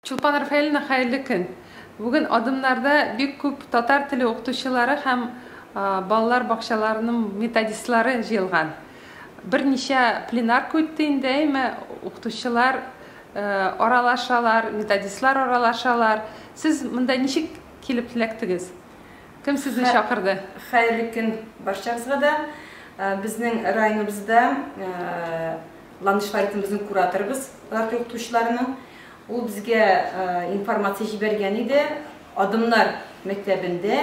Чулпан Рафаэльевна, хәерле көн! Бүген Адымнарда бик күп татар теле укытучылары һәм балалар бакчаларының методистлары җыелган. Берничә пленарка үтте инде, әйме, укытучылар аралашалар, методистлар аралашалар. Сез монда ничек килеп эләктегез? Кем сезне чакырды? Хәерле көн барчагызга да. Безнең районыбызда Ландыш Фаритовна безнең кураторыбыз, татар теле укытучыларының. Ул безгә информация җибәргән иде. Адымнар мәктәбендә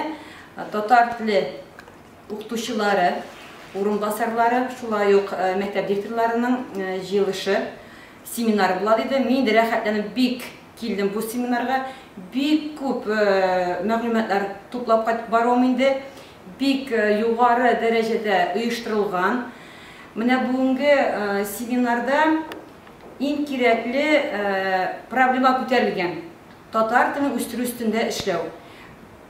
татар теле укытучылары, урынбасарлары, шулай ук мәктәп директорларының җыелышы, семинары була диде. Мин дә рәхәтләнеп бик килдем бу семинарга. Бик күп мәгълүматлар туплап кайтып баруым инде. Бик югары дәрәҗәдә оештырылган. Менә бүгенге семинарда иң кирәкле проблема күтәрелгән, татар телен үстерү өстендә эшләү.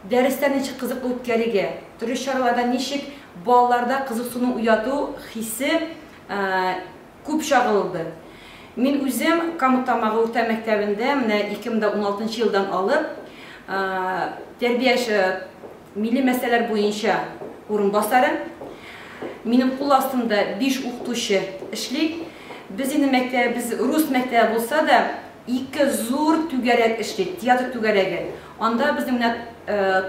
Дәресләр ничек кызыклы үткәрергә, төрле чараларда ничек балаларда кызыксыну уяту хисе күп чагылды. Мин үзем Кама Тамагы урта мәктәбендә менә 2016 елдан алып тәрбияче Милли мәсьәләләр буенча урынбасары. Минем кул астында биш укытучы эшли. Без инде мәктәбебез рус мәктәбе булса да, ике зур түгәрәк эшли, театр түгәрәге. Анда безнең менә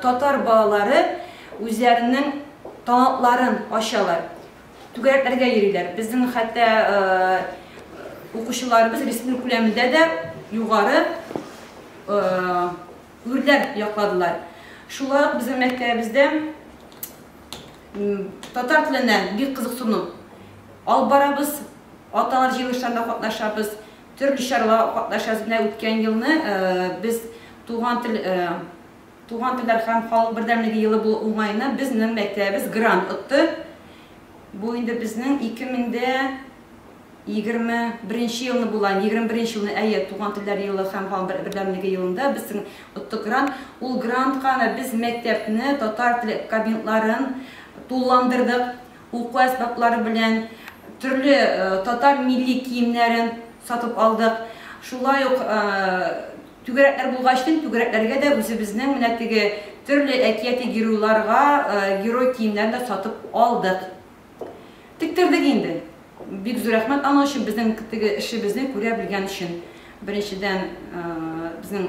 татар балалары үзләренең талантларын ачалар. Түгәрәкләргә йөриләр. Безнең хәтта укучыларыбыз республика күләмендә дә югары Үрләр якладылар. Шулай ук безнең мәктәбебездә татар теленә бик кызыксыну алып барабыз. Ата-аналар җыелышларында катнашабыз, төрле чараларга катнашабыз. Менә үткән елны без туган тел Туган телләр һәм халык бердәмлеге елы булу уңаеннан безнең мәктәбебез грант отты. Бу инде безнең 2021 елны була, 21 елны, әйе, Туган телләр елы һәм халык бердәмлеге елында безнең оттык грант. Ул грантка без мәктәпне, татар теле кабинетларын тулыландырдык, уку әсбаплары белән, төрле татар милли киемнәрен сатып алдык. Шулай ук түгәрәкләр булгачтын, түгәрәкләргә дә үзебезнең менә теге төрле әкияти геройларга герой киемнәрен дә сатып алдык. Тектердек инде. Бик зур рәхмәт аның өчен, безнең теге эшебезне күрә белгән өчен. Беренчедән, безнең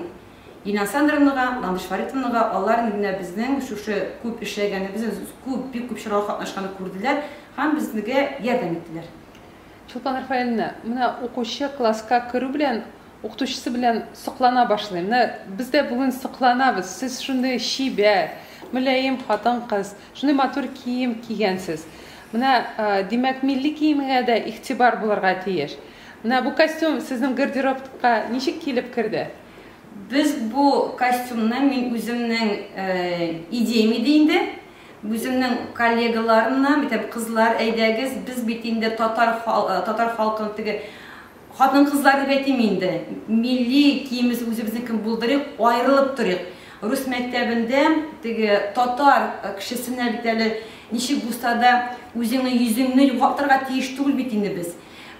Елена Александровнага, Ландыш Фаритовнага, алар инде менә безнең шушы күп эшләгәнебезне, күп, бик күп чараларга катнашканны күрделәр һәм безгә ярдәм иттеләр. Чулпан Рафаэльевна, менә укучы класска керү белән укытучысы белән соклана башлый. Менә без дә бүген сокланабыз. Сез шундый чибәр, мөлаем хатын-кыз, шундый матур кием кигәнсез. Менә, димәк, милли киемгә дә игътибар булырга тиеш. Менә бу костюм сезнең гардеробка ничек килеп керде? Без бу костюмны мин үземнең идеям иде инде. Үземнең коллегаларымнан, бит кызлар, әйдәгез, без бит инде татар татар халкының теге Хатын-кызлар дип әйтим инде, милли киемебез үзебезнекен булдырыйк, аерылып торыйк. Рус мәктәбендә теге татар кешесенә бит әле ничек булса да үзеңнең йөзеңне югалтырга тиеш түгел бит инде без.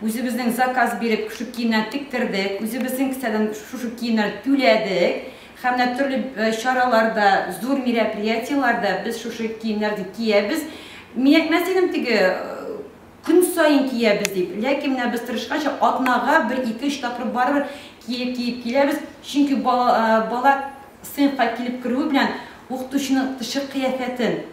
Үзебезнең заказ биреп шушы киемнәрне тектердек, үзебезнең кесәдән шушы киемнәрне түләдек. Һәм менә төрле чараларда, зур мероприятиеләрдә без шушы киемнәрне киябез. Мин әйтмәс идем теге Көн саен киябез дип. Ләкин менә без тырышканча атнага бер, ике, өч тапкыр барыбер киеп киеп киләбез. Чөнки бала, бала сыйныфка килеп керүе белән укытучының тышкы кыяфәтен,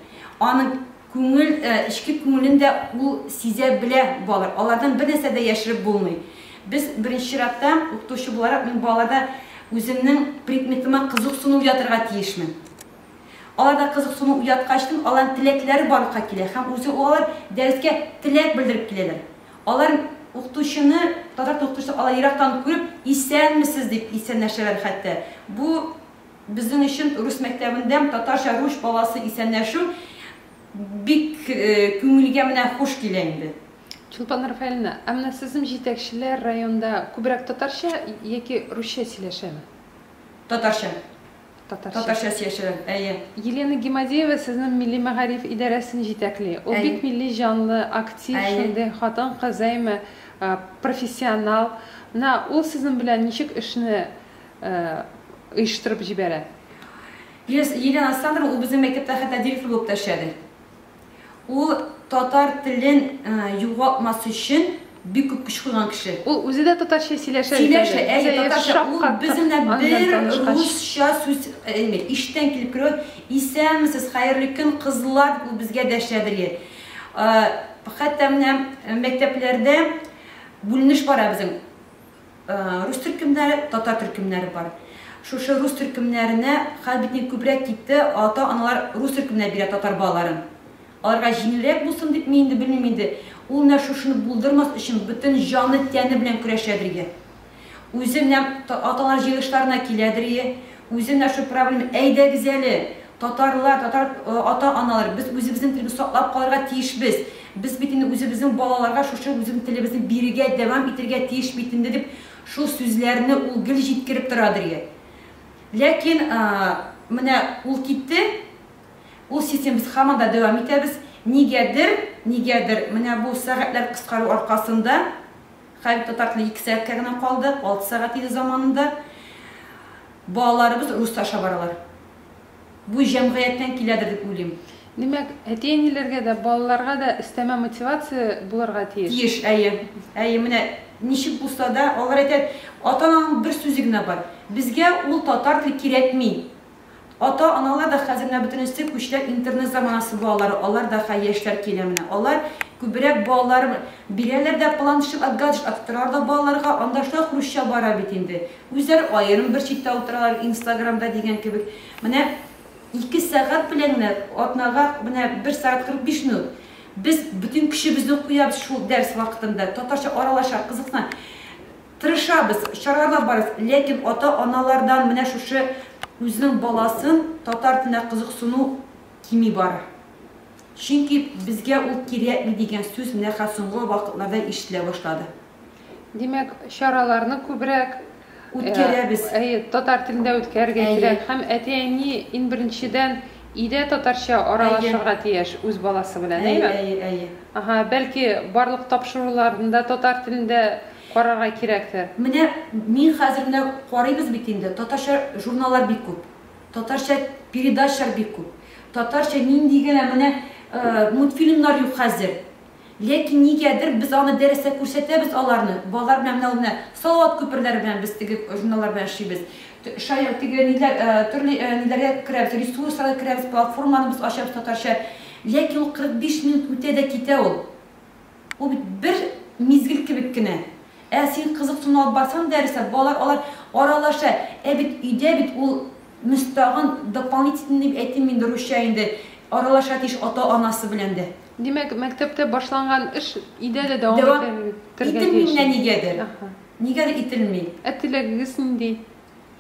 аның күңел, эчке күңелен дә ул сизә белә балалар. Алардан бер нәрсә дә яшереп булмый. Без беренче чиратта, укытучы буларак, мин балаларда үземнең предметыма кызыксыну уятырга тиешмен. Аларда кызыксыну уяткачтын, аларның теләкләре барлыкка килә һәм үзе алар дәрескә теләк белдереп киләләр. Алар укытучыны, татар теле укытучысын алар ерактан күреп, исәнмесез дип исәнләшәләр хәтта. Бу безнең өчен рус мәктәбендә татарча рус баласы исәнләшү бик күңелгә менә хуш килә инде. Чулпан Рафаэльевна, ә менә сезнең җитәкчеләр районда күбрәк татарча яки русча сөйләшәме? Татарча. Татарча. Татарча сөйләшәләр, әйе. Елена Гимадеева сезнең милли мәгариф идарәсен җитәкли. Ул бик милли җанлы, актив, шундый хатын-кыз, әйме, профессионал. Менә ул сезнең белән ничек эшне оештырып җибәрә? Елена Александровна ул безнең мәктәптә хәтта директор булып та эшләде. Ул татар телен югалтмас өчен бик күп көч куйган кеше. Ул үзе дә татарча сөйләшә. Сөйләшә, әйе, татарча. Ул безнең белән бер русча сүз ишетән килеп керә. Исәнмесез, хәерле көн, кызлар, дип ул безгә дәшәдер. Хәтта менә мәктәпләрдә бүленеш бара безнең. Рус төркемнәре, татар төркемнәре бар. Шушы рус төркемнәренә хәл бит күбрәк китте, ата-аналар рус төркеменә бирә татар балаларын. Аларга җиңелрәк булсын дип мин инде белмим инде. Ул менә шушыны булдырмас өчен бөтен җаны тәне белән көрәшәдер. Үзе менә ата-аналар җыелышларына киләдер. Үзе менә шу проблема, әйдәгез әле, татарлар, татар ата-аналар, без үзебезнең телебезне саклап калырга тиешбез. Без бит инде үзебезнең балаларга шушы үзебезнең телебезне бирергә, дәвам итәргә тиеш бит инде дип шул сүзләрне ул гел җиткереп торадыр. Ләкин менә ул китте, ул система без һаман да дәвам итәбез. Нигәдер, нигәдер менә бу сәгатьләр кыскару аркасында хәзер татар теле 2 сәгатькә генә калды, 6 сәгать иде заманында. Балаларыбыз рус аша баралар. Бу җәмгыятьтән киләдер дип уйлыйм. Димәк, әти-әниләргә дә, балаларга да өстәмә мотивация булырга тиеш. Тиеш, әйе. Әйе, менә ничек булса да, алар әйтә, ата-ананың бер сүзе генә бар. Безгә ул татар теле кирәкми. Ата-аналар да хәзер менә бөтенесе күчләр интернет заманасы балалары, алар да хәзер яшьләр килә менә. Алар күбрәк балалар бирәләр дә планшет, гаджет аттыралар да балаларга, анда шулай русча бара бит инде. Үзләре аерым бер читтә утыралар, Инстаграмда дигән кебек. Менә 2 сәгать белән генә атнага менә 1 сәгать 45 минут. Без бөтен көчебезне куябыз шул дәрес вакытында. Татарча аралаша, кызыксына. Тырышабыз, чаралар барыз, ләкин ата-аналардан менә шушы үзенең баласын татар теленә кызыксыну кими бара. Чөнки безгә ул кирәкми дигән сүз менә хәзер соңгы вакытларда ишетелә башлады. Димәк, чараларны күбрәк үткәрәбез. Әйе, татар телендә үткәрергә кирәк. Һәм әти-әни иң беренчедән өйдә татарча аралашырга тиеш үз баласы белән, әйеме? Әйе, әйе. Ага, бәлки барлык тапшыруларны да татар телендә карарга кирәктер. Менә мин хәзер менә карыйбыз бит инде, татарча журналлар бик күп, татарча передачалар бик күп, татарча нинди генә менә мультфильмнар юк хәзер. Ләкин нигәдер без аны дәрестә күрсәтәбез аларны. Балалар белән менә менә Салават күперләре белән без теге журналлар белән эшлибез. Шая теге ниләр төрле ниләргә керәбез, ресурсларга керәбез, платформаны без ачабыз татарча. Ләкин ул 45 минут үтә дә китә ул. Ул бит бер мизгел кебек кенә. Ә син кызыксыну алып барсаң дәрестә, балалар алар аралаша. Ә бит өйдә бит ул мөстагын дополнительный дип әйтим инде русча инде аралаша тиеш ата-анасы белән дә. Димәк, мәктәптә башланган эш өйдә дә дәвам итәргә тиеш. Ителми нигәдер. Нигәдер ителми. Ә теләгегез нинди?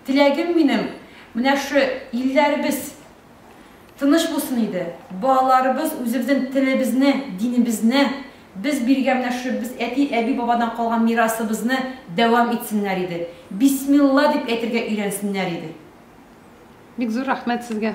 Теләгем минем, менә шу илләребез тыныч булсын иде. Балаларыбыз үзебезнең телебезне, динебезне, без биргән менә шу без әти, әби, бабадан калган мирасыбызны дәвам итсеннәр иде. Бисмилла дип әйтергә өйрәнсеннәр иде. Бик зур рәхмәт сезгә.